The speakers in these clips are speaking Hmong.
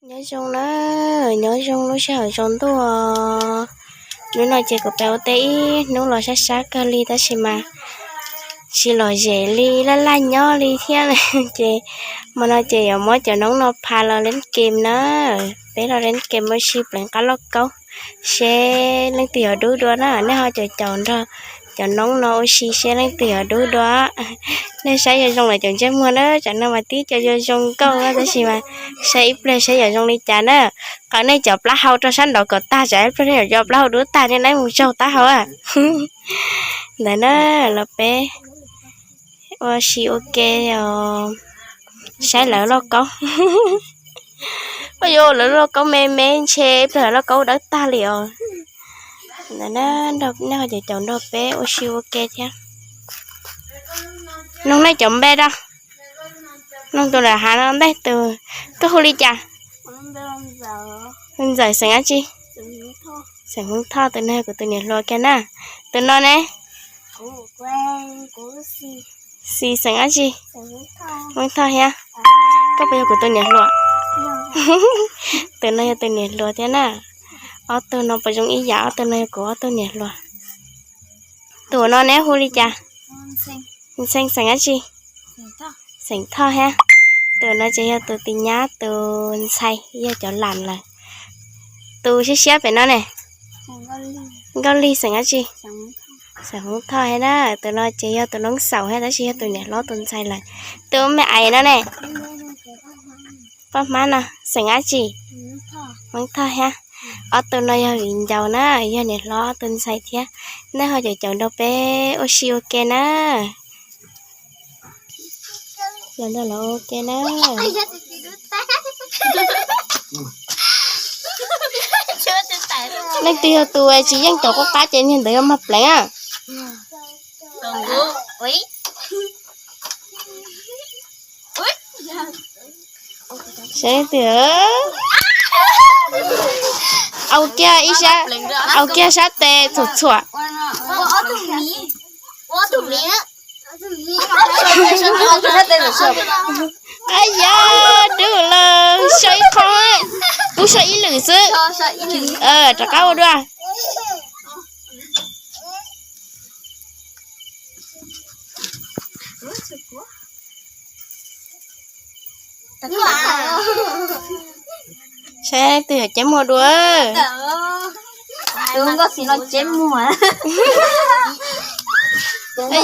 Nyob zoo na, nyob zoo lub sij hawm tsaus ntuj. Hnub no ces kuv pem ua teb ib hnub los sab sab kawg li tab sis mas tsis lom zem li, laj laj nyob li thiab. Ces hmo no ces yuav muab cov noob no pha los leeb kem na. Peb los leeb kem ua si pleev qab lauj kaub seb leej twg yuav dub dua na. Nej ho caum caum nrog cov noob no ua si seb leej twg yuav dub dua. Nej saib zoo zoo lawm cov ntsej muag na, tsam no mas tib co zoo zoo nkauj tab sis mas saib ib pliag saib yuav zoo li cas na. Qhov nej cov plaub hau rau sab nraud kom tag, tsam ib pliag nej yuav cov plaub hau dub tag nej mus tsaug taub hau. Ntawd na, los peb ua si ua ke os, saib lawv lauj kaub. Ua yuav lawv lauj kaub me me ntshe ib pliag lawv lauj kaub dawb tag li os. Ntawd na, nej ho caum caum nrog peb ua si ua ke thiab. Nug nej cov npe da. Nug tus lam hav no npe tus, koj hu li cas? Ntxawm xeem dab tsi? Xeem Hmoob Thoj. Tus no yog kuv tus niam hluas kiag na. Tus no ne? Xis xeem dab tsi? Hmoob Thoj thiab. Koj puas yog kuv tus niam hluas? Tus no yog tus niam hluas thiab na. Ob tug no puas zoo ib yam? Ob tug no yog kuv ob tug niam hluas. Tus no neb hu li cas? Ntxhee xeem dab tsi? Xeem Thoj thiab. Tus no ces yog tus tis nyab tus ntxhais, yog cov lam lawm. Tus siab siab pem no ne? Nkauj Lig xeem dab tsi? Xeem Hmoob Thoj thiab na. Tus no ces yog tus noob xaum thiab tab sis yog tus niam hlob tus ntxhais lawm. Tus me ais no ne? Poj Hmab no xeem dab tsi? Hmoob Thoj thiab. Ob tug no yog viv ncaus na, yog niam hlob tus ntxhais thiab. Nej ho caum caum nrog peb ua si ua ke na. Los nrog lawv ua ke na. Leej twg yog tus tsis yeej caum qub qab ces niag ntawd yog mag pleev. Saib leej twg. Au kiag ib sab, au kiag sab tes txhuam txhuam. Ab yog dub lawm, sau ib qho, kuv sau ib lwm xwb. Rov qab ua dua. Saib leej twg yuav ceb muag dua. Tus Nkauj Xis no ceb muag. Yog.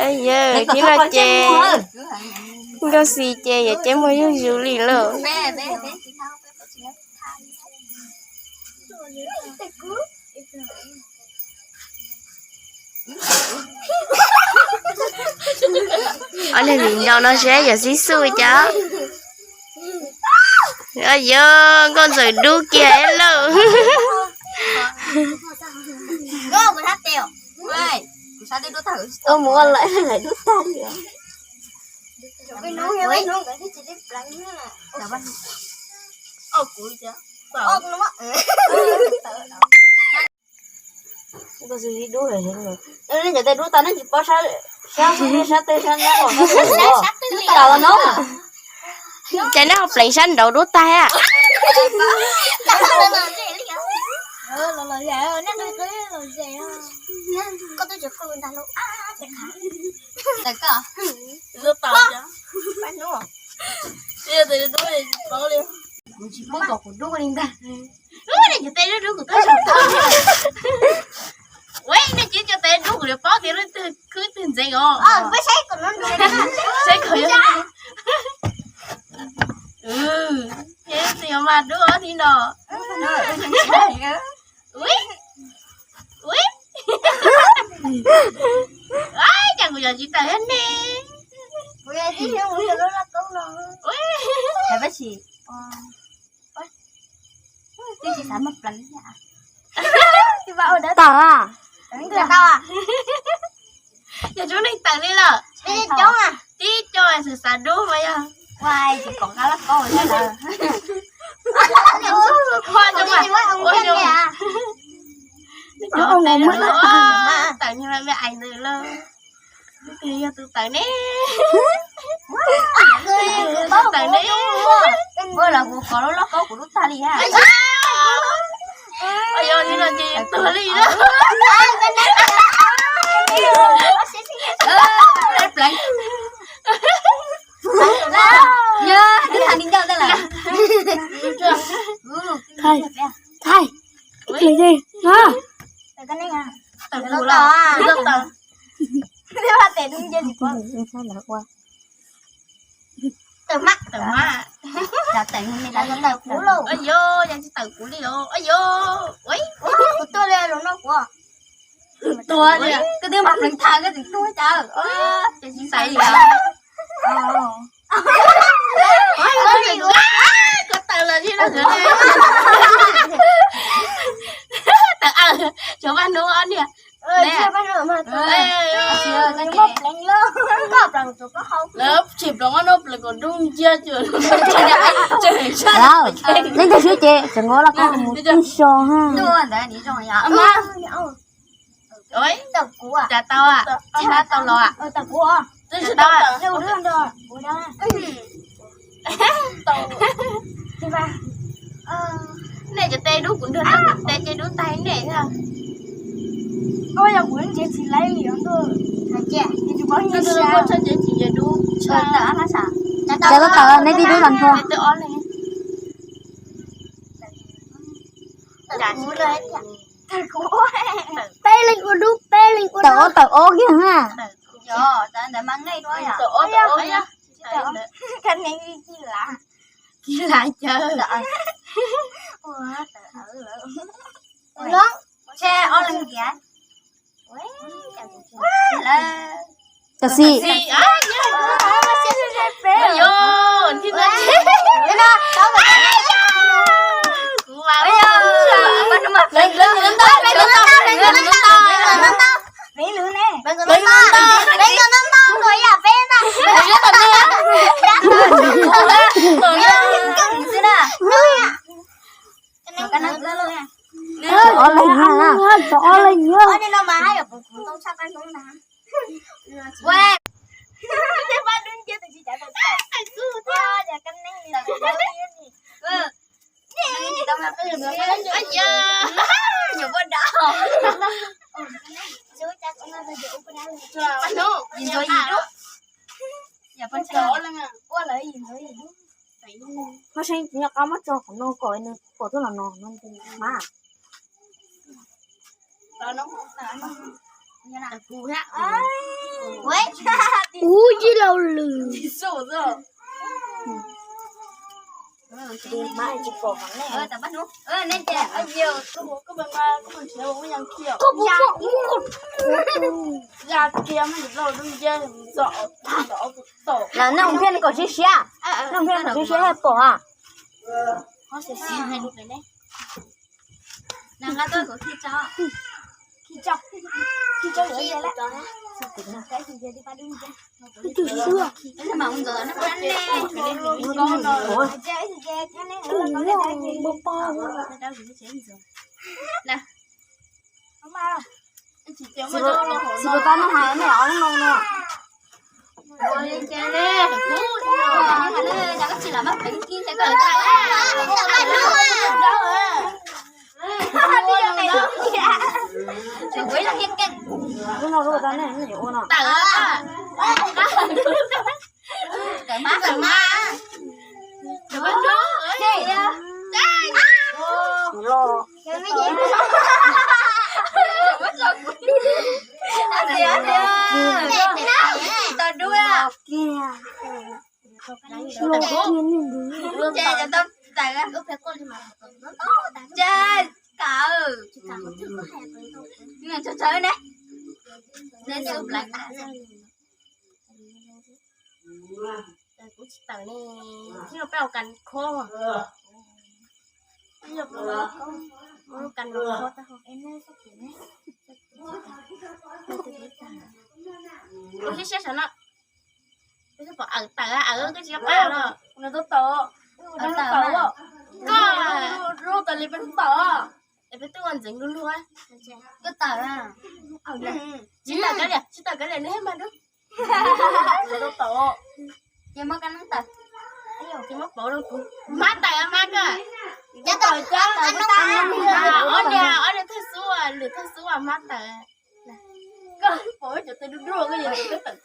Yog, tib no ces Nkauj Xis ces yuav ceb muag zuj zus li lauj. Ob niag viv ncaus no seb yuav sib xub cas. Yog Nkauj Ntxawm dub kiag lauj. Ua mus ua lawm dub tag li. Nkauj Xis dub heev. Nej cov tes dub tag nej tsis paub sab, sab xub sab teg sab nyab los no. Ces nej ho pleev sab nraud dub tag a. Kuv tsis paub kom kuv dub li ntag. Ub, nej cov tes dub dub kuv twb saum tau. Saib kom yog, ces tsis yuav mas dub ob thib no. Ui, ui, cas kuv yuav tsis tawm thiab ne. Tawm a. Yog tsob neeg tawm li lawm. Tib co xav xav dub mas yog. Tawm me ais ntws lawm. Yog tus tawm ne. Tawm ne. Ua los kuv kov lub lauj kaub kuv lub tag li ha. Yog li no ces tuag li na. Pleev. Yog twb hais li ncauj tej lawm. Thaij, thaij, ib pliag ces no. Tawm kuv los. Tawm mas, tawm mas. Tawm kuv los. Yog tsis tawm kuv li os. Yog kuv tuaj li los no kuv. Tuag li, koj twb mas pleev tag koj tseem tuag cas. Ces tsis xaiv li. Koj tawm lawm li no. Tawm, cov vaj hnub ob niag. Lawv tsis pleev no pleev kom dub nciab. Leej twg swb ces tseem nqa los koj mus ib so ha. Cas tau, tau los. Nej cov tej dub kuv nrog tej cov tej dub tag ne. Tsis tsis tsis dub. Cas tau tawm, neb twb dub los nrho. Peb leej ua dub, peb leej ua dub. Tawm ob, tawm ob kiag ha. Kis lam cawv. Tam sim. Ob leeg na, ob leeg na. Koj seej tsis nyob qab muab tso qhov no kom nws pom tuaj los no no mas. Ub, yij laus lwm. Los nej mus phiaj kom siab siab, nej mus phiaj kom siab siab thiaj pom a. Xij puas tau noj hais nej ob leeg no no. Lub no lub tau nej yuav ua no. Tawm mas, tawm mas. Los. Ces cov tau tawm, ces kawm, nws tsawg tsawg ne, nws xub plawv tas. Kuv tsis tawm ne, thiab peb ua kas khob, kas khob. Ua siab siab saum no, peb pom awm tawm, awm koj tsis tau qab los. Koj lub tawm li peb tawm, es peb twb ua ntxeev luag luag. Koj tawm, tsis tawm kav liam, tsis tawm kav liam, nws thiaj mag dub. Ces muab kab noob tawm, ces muab pauv rau kuv. Hmab tawm hmab koj. Ob niag, ob niag thawj xub, lwm thawj xub hmab tawm. Koj pauv cov tes dub dub koj yuav tawm.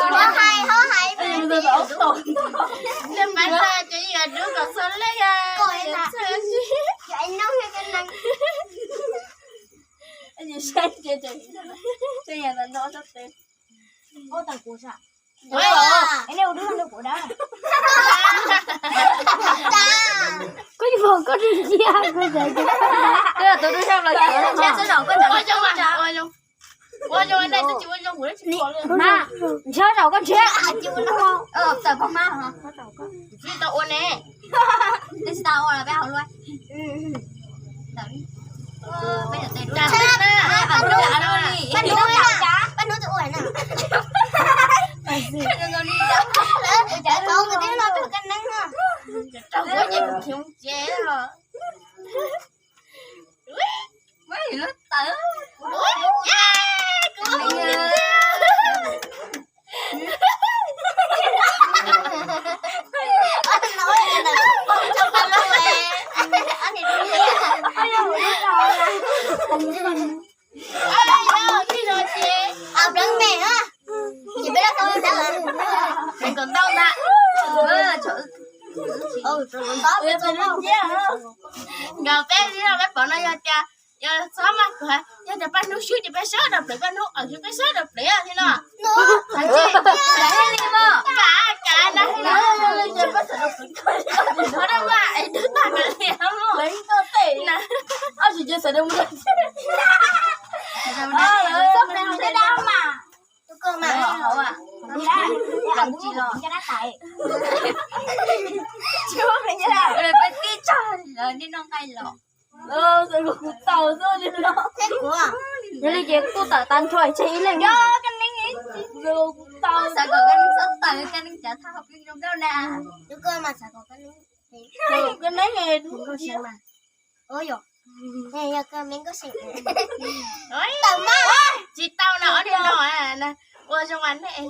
Ho hais, ho hais. Nws mas txog cov yam dub kom txog lej, saib, saib, saib, koj ib vog koj cia, koj tus dub zog los. Ua zoo, ua zoo, ua zoo, ntshiab zaum koj ntshiab. Tawm pog hmab, tsis tau ua ne, tsis tau ua los peb hauv luaj. Nkawd peb li no peb pom no yog tias, yog txhob maj kawg, yog tias paj hnub swb ces peb sawv daws pleev, paj hnub awm ces peb sawv daws pleev thiab no. Kav, kav na, peb tib tso, nej noj nqaij los. Yog li ces kuj tawm tag nrho tseg ib leeg. Xav kom koj neeb txhob tawm, koj neeb cav thaj hauv peb zoo nkauj na. Koj neeb, tsis tau no, ob niag no ua zoo mas nej.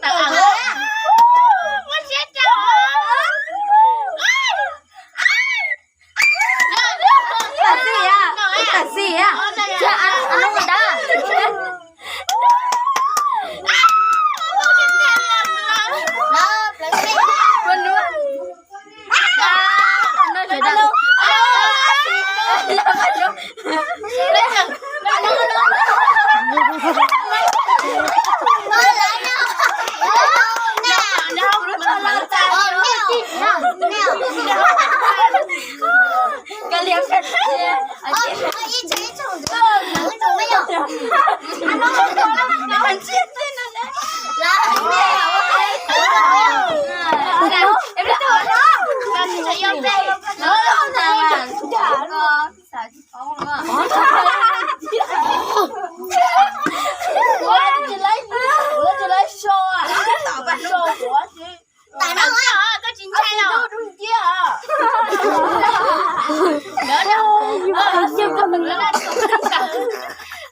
Tawm, muab siab tso. Tam sim, tam sim, cia a lub dab.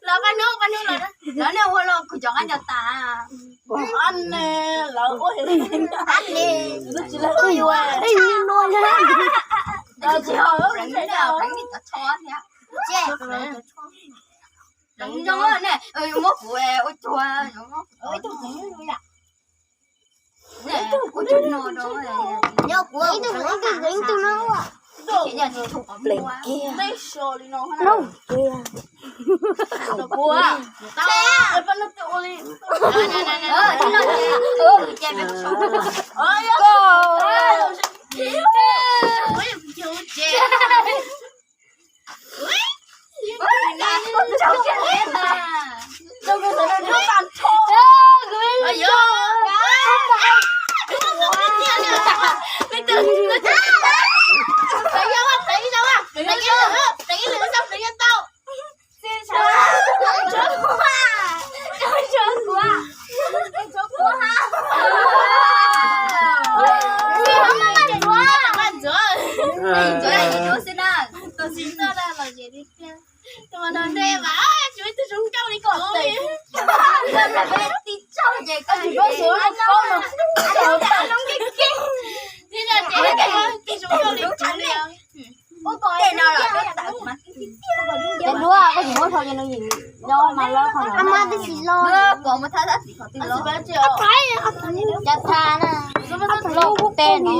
Los paj hnub, paj hnub los, lawv nej ua los kuv cov nqaij nco tas. Ab ne, lawv ua, ab ne, lawv tsis lawv ua yuav. Tsis ho, pleev zoo ne, muab kuv ua cuag. Pleev kiag. Noj kiag. Cov duab koj tsis muab rho ces nws yeej los mas loj qhov no. Pov muab thab thab txiv qhov twg los. Cov thab na, loj kuv tej no.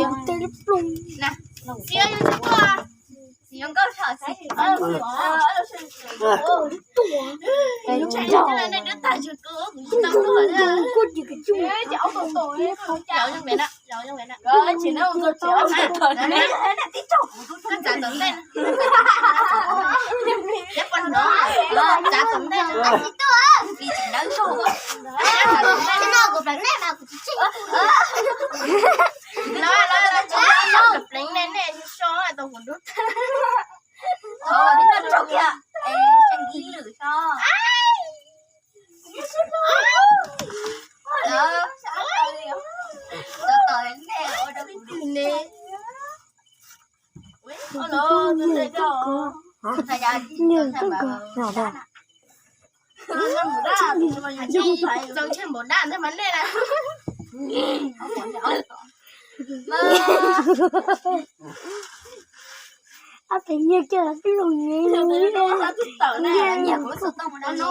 Ab pem nyiag kiag pib lug nyiag. Nyiag kuv xov tooj mus da no.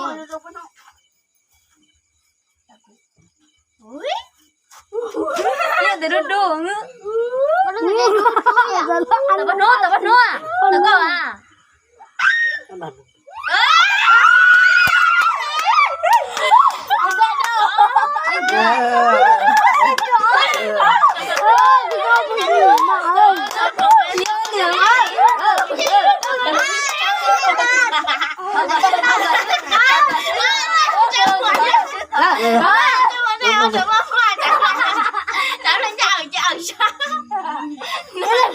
Nyiag ntawm dub dub. Tawm paj hnub, tawm paj hnub, tawm koj a.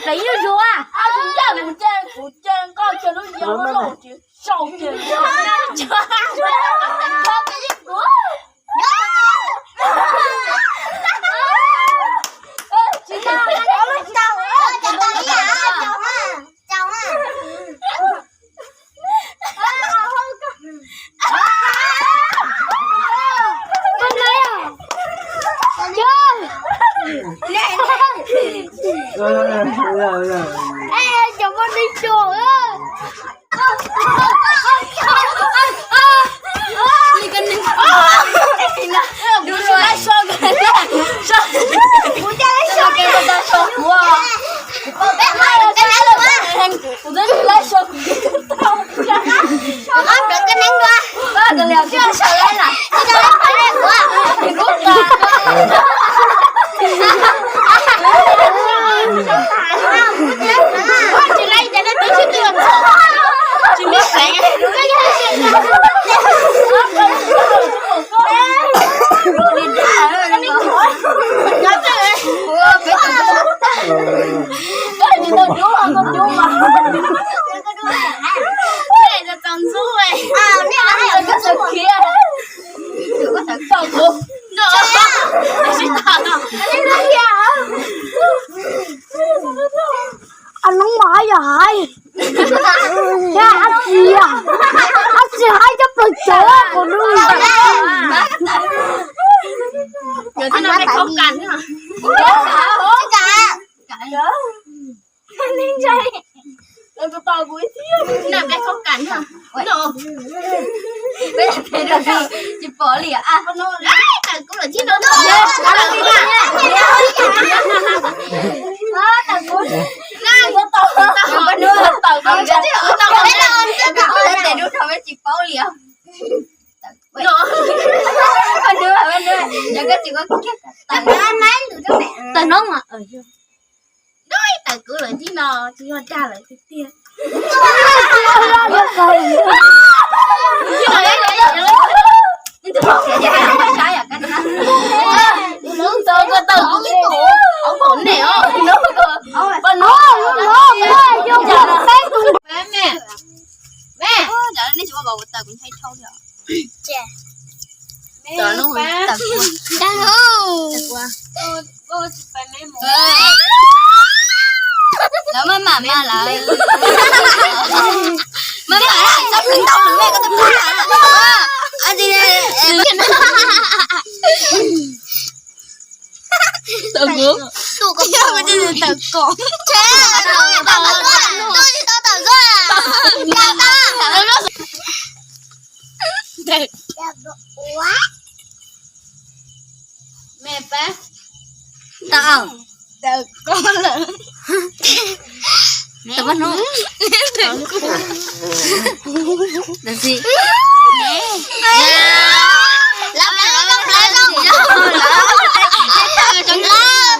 Pleev yuj zus a. Kuv cia, kuv cia koj cia lub yau loj ces sau ces. Cov poj niam tsuas. Tsis pom li a. Tawm kuv lawm thiab no. Tawm kuv, tawm kuv, tawm kuv, tawm kuv, tawm kuv, tsis paub li os. Tawm no, tawm kuv lawm thiab no, tsis yog dag lawm tiag tiag. Lawv maj mam mas lawm. Maj mam txhob pw ntau lawm, koj twb pw lawm. Tawm kuv. Tawm kuv. Me pab. Tau. Tau koj lawm. Tau pab hnub. Tau si. Lawv, lawv, lawv, lawv, lawv,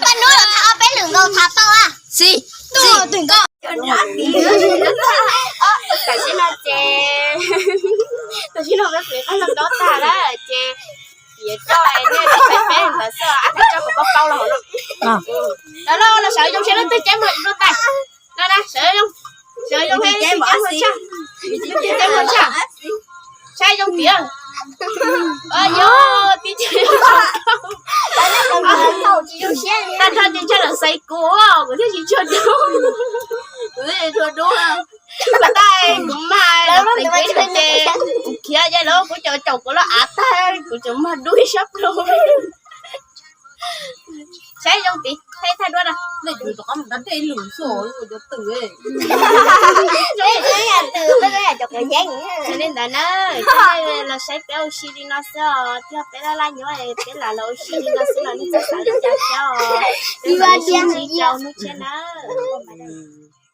pab hnub los thav peb lwm nkaus thav tau a. Si. Tam sim no ces, tam sim no peb pliv qab los ntaub tag lawm ces, yuav coj nej peb peb ntawd xwb, ab, coj kuv paub paub los hauv no. Los, los sawv zoo seb leej twg ceb muag ib pluag tais. No na, sawv zoo, sawv zoo, tis ceb muag tshaj, tis ceb muag tshaj. Saib zoo tiag. Yog tis ceb, tag nrho ces ntshai lawm xaiv kuv, kuv thiaj tsis tshua dub. Kuv thiaj tsis tshua dub. Kuv tag kuv mag, kuv khiav ces lawv kuv caum caum kuv lub av tag, kuv tseem mag dub ib sab plhu. Saib zoo tid, thaij thaij duab na. Nej kuv rov qab mus da dej lwm xwb, cov twm. Li ntawd na, los saib peb ua si li no xwb os, thiab peb laj laj nyob peb lam los ua si li no xwb los nej txhob xav li cas thiab os. Peb mam li sib ntsib rau hnub tshiab nawb.